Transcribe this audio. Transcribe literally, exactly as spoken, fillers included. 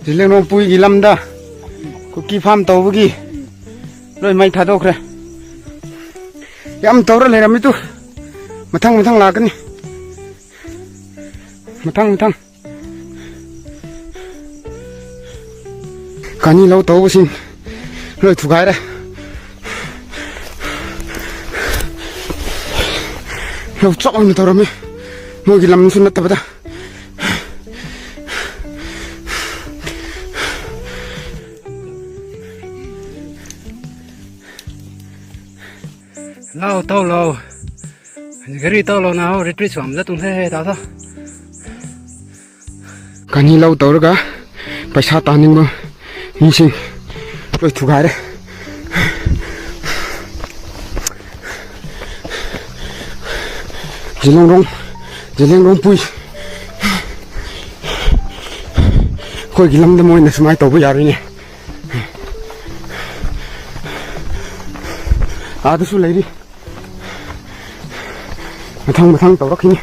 ꯖꯤꯂꯤꯌꯥꯡꯔꯣꯡꯄꯨꯏꯒꯤ ꯂꯝꯗ ꯀꯨꯀꯤ ꯐꯥꯝ ꯇꯧꯕꯒꯤ ꯂꯣꯏ ꯃꯩ ꯊꯥꯗꯣꯛꯈ꯭ꯔꯦ꯫ ꯌꯥꯝ ꯇꯧꯔ ꯂꯩꯔꯝꯃꯤ ꯇꯨ꯫ ꯃꯊꯪ ꯃꯊꯪ ꯂꯥꯛꯀꯅꯤ꯫ ꯃꯊꯪ ꯃꯊꯪ꯫ ꯀꯥꯅꯤ ꯂꯧ ꯇꯧꯕꯁꯤꯡ ꯂꯣꯏ ꯊꯨꯒꯥꯏꯔꯦ꯫ ꯂꯧ ꯆꯥꯎꯅ ꯇꯧꯔꯝꯃꯤ꯫ ꯃꯣꯏꯒꯤ ꯂꯝꯁꯨ ꯅꯠꯇꯕꯗ꯫ ꯂꯥꯎ, ꯇꯧ ꯂꯥꯎ꯫ ꯒꯥꯔꯤ ꯇꯧ ꯂꯥꯎ, ꯅꯍꯥꯎ retreat ꯁꯨ ꯑꯃꯗ ꯇꯨꯡꯊꯩ ꯍꯦ ꯇꯥꯗꯣ꯫ ꯀꯥꯅꯤ ꯂꯧ ꯇꯧꯔꯒ ꯄꯩꯁꯥ ꯇꯥꯅꯤꯡꯕ ꯃꯤꯁꯤꯡ ꯂꯣꯏ ꯊꯨꯒꯥꯏꯔꯦ꯫ ꯖꯤꯂꯤꯌꯥꯡꯔꯣꯡ, ꯖꯤꯂꯤꯌꯥꯡꯔꯣꯡꯄꯨꯏ꯫ ꯑꯩꯈꯣꯏꯒꯤ ꯂꯝꯗ ꯃꯣꯏꯅ ꯁꯨꯃꯥꯏꯅ ꯇꯧꯕ ꯌꯥꯔꯣꯏꯅꯦ꯫ ꯑꯥꯗꯁꯨ ꯂꯩꯔꯤ꯫ ꯃꯊꯪ ꯃꯊꯪ ꯇꯧꯔꯛꯈꯤꯅꯤ꯫